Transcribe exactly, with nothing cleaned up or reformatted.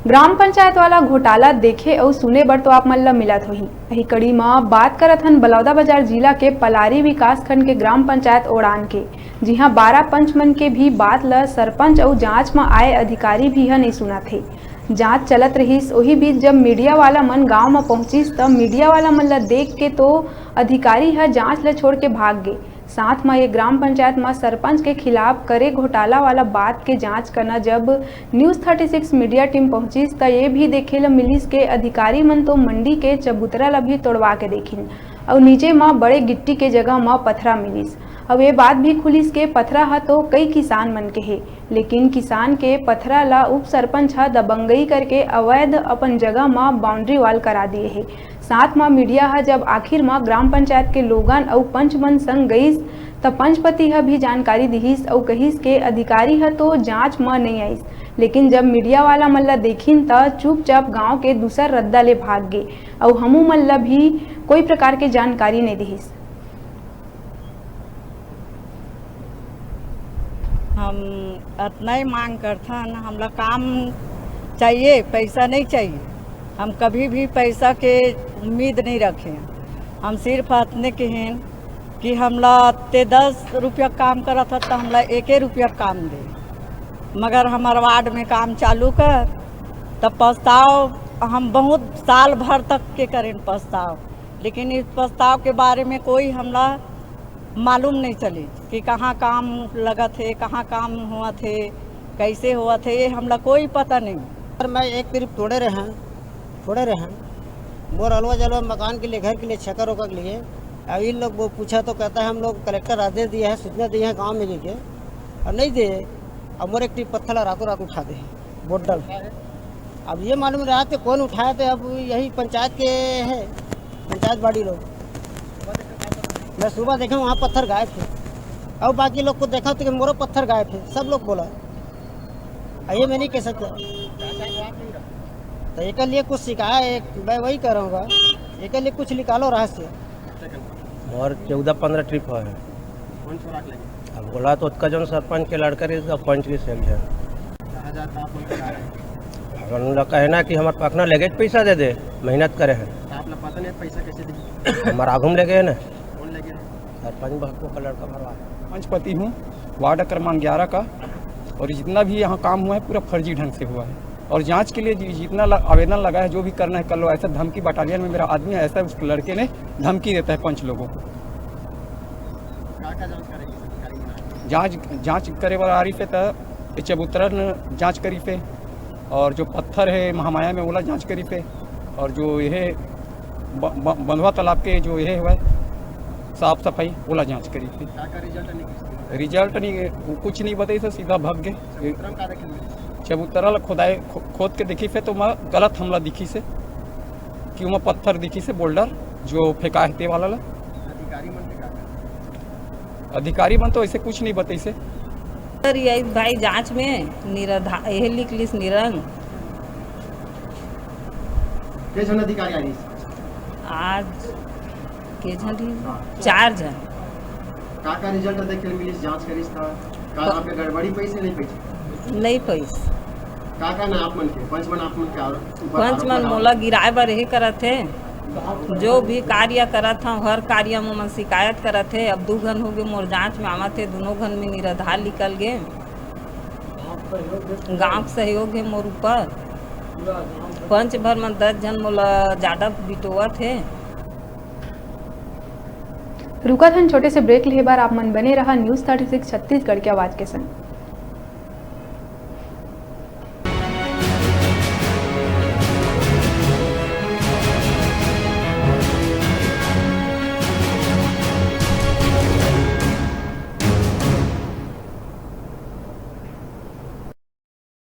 ग्राम पंचायत वाला घोटाला देखे अउ सुने बर तो आप मन ल मिलत होही। यही कड़ी म बात करत हन बलौदाबाजार जिला के पलारी विकासखंड के ग्राम पंचायत ओड़ान के, जिहां बारह पंच मन के भी बात ल सरपंच अउ जांच म आए अधिकारी भी ह नइ सुनत हे। जांच चलत रहिस, ओही बीच जब मीडिया वाला मन गांव म पहुंचिस, त मीडिया वाला मन ल देख के तो अधिकारी ह जांच ल छोड़ के भाग गे। साथ म ये ग्राम पंचायत म सरपंच के खिलाफ करे घोटाला वाला बात के जांच करना जब News Thirty Six media team पहुंचिस, त ये भी देखे ल मिलिस के अधिकारी मन तो मंडी के चबूतरा ल भी तोड़वा के देखिन अउ नीचे म बड़े गिट्टी के जगह म पथरा मिलिस। अउ ये बात भी खुलिस के पथरा ह तो कई किसान मन के हे, लेकिन किसान के पथरा ल उप सरपंच ह दबंगई करके अवैध अपन जगह म बाउंड्री वॉल करा दिए हे। साथ म मीडिया ह जब आखिर म ग्राम पंचायत के लोगन अउ पंच मन संग गईस, त पंचपति ह भी जानकारी दिहिस अउ कहिस के अधिकारी ह तो जांच म नइ आइस, लेकिन जब मीडिया वाला मन ल देखिन, त चुपचाप गांव के दूसर रद्दा ले भाग गे अउ हमू मन ल भी कोई प्रकार के जानकारी नइ दिहिस। हम अतना ही मांग करथन, हमला काम चाहिए, पैसा नहीं चाहिए। हम कभी भी पैसा के उम्मीद नहीं रखे। हम सिर्फ अतने कहेन कि हमला ते दस रुपया काम करत ह, त हमला एके रुपया काम दे, मगर हमर वार्ड में काम चालू कर, त पछताव हम बहुत साल भर तक के करेन पछताव, लेकिन इस पछताव के बारे में कोई हमला मालूम नहीं चली कि कहाँ काम लगत हे, कहाँ काम होवत हे, कैसे होवत हे, ये हमला कोई पता नहीं। सर, मैं एक ट्रिप तोड़े रहें, छोड़े रहें, मोर अलवा जलवा मकान के लिए, घर के लिए, छेका रोका के लिए। अब इन लोग वो पूछा तो कहता है, "हम लोग कलेक्टर आदेश दिया है, सूचना दी है गांव में लेके, और नहीं दे।" अब मोर एक ट्रिप पत्थर ला रातों रात उठा दे। बोतल। अब ये मालूम रहा कि कौन उठाया, तो अब यही पंचायत के है, पंचायत बाड़ी लोग। मैं सुबह देखे वहाँ पत्थर गायब थे, और बाकी लोग को देखा तो कि मोरो पत्थर गायब थे, सब लोग बोला। अब ये मैं नहीं कह सकता। तो एक लिए कुछ सिखाया, एक मैं वही कह रहा हूँ, एक लिए कुछ निकालो रहस्य। और चौदह पंद्रह ट्रिप है। कौन छोरा के लगे? अब बोला तो उसका जो सरपंच के लड़का रही, उसका पंच के सेल है। कहाँ जाता आप लोग का? हम लोग का कहना कि हमारे पखना लगे पैसा दे दे, मेहनत करे हैं। तो आप लोग पता नहीं पैसा कैसे दी? हमारा आगू में लगे है ना। कौन लगे? सरपंच बहकू का लड़का भरवा। पंचपति हूँ, वार्ड क्रमांक ग्यारह का, और जितना भी यहाँ काम हुआ है पूरा फर्जी ढंग से हुआ है। और जांच के लिए जि-, जितना ल-, आवेदन लगा है, जो भी करना है कर लो। ऐसा धमकी, बटालियन में मेरा आदमी है, ऐसा उस लड़के ने धमकी देता है पंच लोगों को। का का जांच करेगी सरकारी में? जांच, जांच करे वाला आरिफ है तो ये चबूतरा न जांच करी पे, और जो पत्थर है महामाया में ओला जांच करी पे, और जो ये ब-, ब-, बंधवा तालाब के जो ये हुआ है साफ सफाई ओला जांच करी पे। का का रिजल्ट निकली? रिजल्ट नहीं, वो कुछ नहीं बताई, तो सीधा भाग गए। चबूतरा में का देखे मिली? चबूतरा ला खोदाई, खो-, खोद के देखी पे तो मैं गलत हमला दिखी से कि ओमा पत्थर दिखी से, बोल्डर जो फेंका है ते वाला ला। अधिकारी मन के का कहना? अधिकारी मन तो ऐसे कुछ नहीं बताइसे। सर, ये भाई जांच में निराधा-, यही लिख लिस निरंग। के झन अधिकारी आ रही? आज के झन रही? हाँ। चार झन। का का रिजल्ट देखे मिलिस, जांच करिस था? का प- यहाँ पे गड़बड़ी पैसे नहीं पैसे? नहीं पैस। का का ना आप मन के, पंच मन आप मन के आरोप, ऊपर पंच आरोप मन लगाओ। मोला गिराए बर यही करत हे। जो भी कार्य करत हव, हर कार्य में मन शिकायत करत हे। अब दू घन हो गए मोर जांच में आवत हे, दोनों घन में निराधार निकल गए। गांव के सहयोग है मोर ऊपर। पंच भर मन दस झन मोला ज्यादा बिटोवत हे। रुकत हन छोटे से ब्रेक लेहे बर, आप मन बने रहा News Thirty Six छत्तीसगढ़ के आवाज के संग।